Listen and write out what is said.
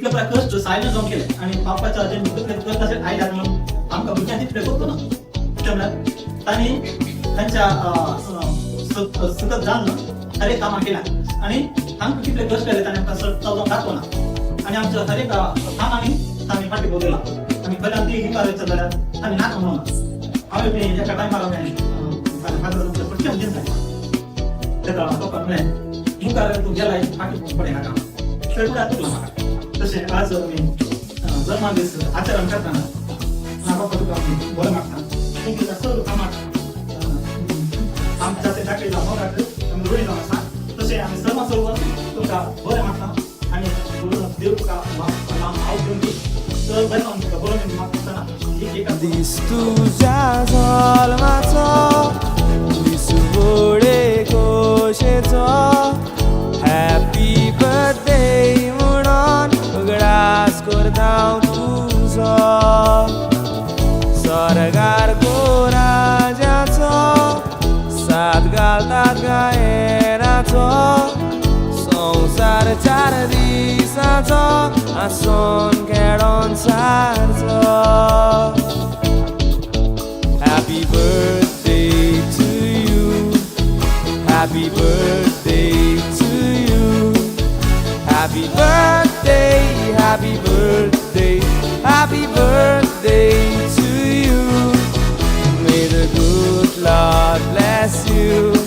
तितले पुराय कश्ट सायलेंट जावन केले आनी बापाच्या जे तकलेंत कश्ट अशें आयल्यात म्हणून आमकां भुरग्यांक तितले करतो ना. कितें म्हळ्यार तांणी तांच्या सतत जावन हर एक कामां केल्या आनी आमकां कितले कश्ट केले ताणें आमकां चलोवंक दाखोवना आनी आमच्या हर एक कामांनी तांणी फाटी बघिला आनी खऱ्यान ती विचारायचं जाल्यार तांणी नाका म्हणून हांवें बी एका टायमार हांवें पटकें दिसलें तेका पप्पान म्हळें, मुखार तूं गेलाय, फाटीं पडय नाका, थंय फुडें तुकला म्हाका. तशें आज आमी जल्मा दीस आचरण करतना बाप्पा तुका आमी बरें मागता, तूं तुज्या सर्व कामाक आमच्या ते दाखयला मोगाक आमी ऋणी जावन आसा. तशें आमी सर्व सर्व तुमकां बरें मागता आनी देव तुका लांब आयुश्य दिवन दी. तर बरें जावन तुका बरो मागतना एक एक दीस तुज्या जल्माचो, दीस व्हडे खोशेचो, हॅपी बर्थडे म्हणून उगडास करता हांव तुजो. स्वर्गार कोराजाचो साथ घालतात गायनाचो, संवसार चार दिसाचो आसोन खेळोन सारचो. Happy birthday to you. Happy birthday to you. Happy birthday, happy birthday, happy birthday to you. May the good Lord bless you.